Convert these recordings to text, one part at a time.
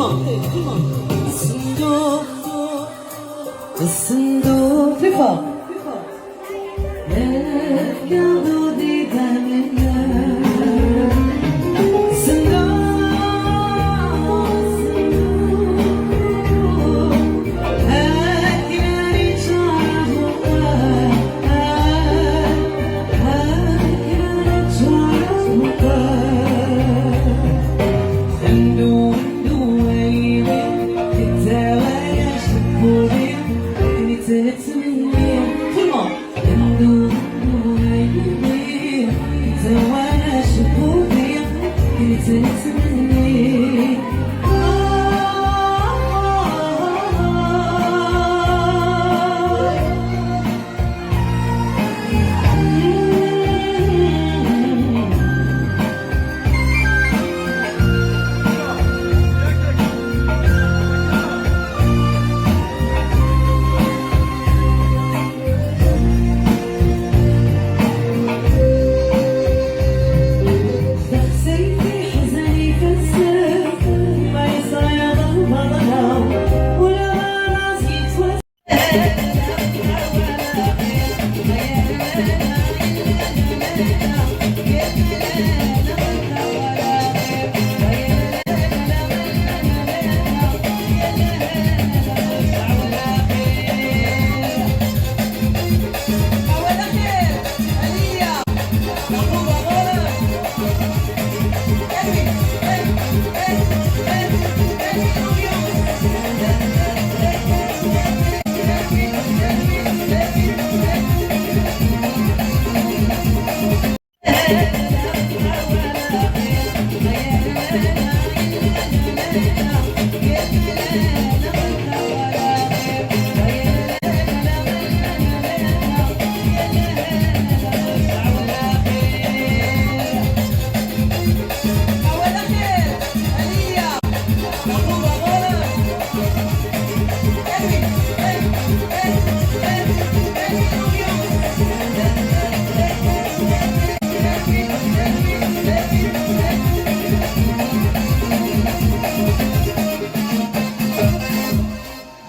Tout le monde. الصندوق الصندوق. Plus fort. الكادو دي بامنا صندوق صندوق هاكراري شعرها هاكراري شعرها ندو ندو ويلي التوايا شبوري تتمني. Tout le monde. ندو ندو ويلي التوايا شبوري تتمني. تخسيتي حزني في السر ما يصير المضنة ولا راسي.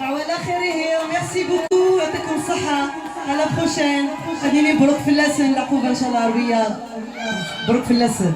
على خير. Merci beaucoup. يعطيكم الصحة. À la prochaine. غادي مبروك في اللسن العقوبة ان شاء الله الرياض. مبروك في اللسن.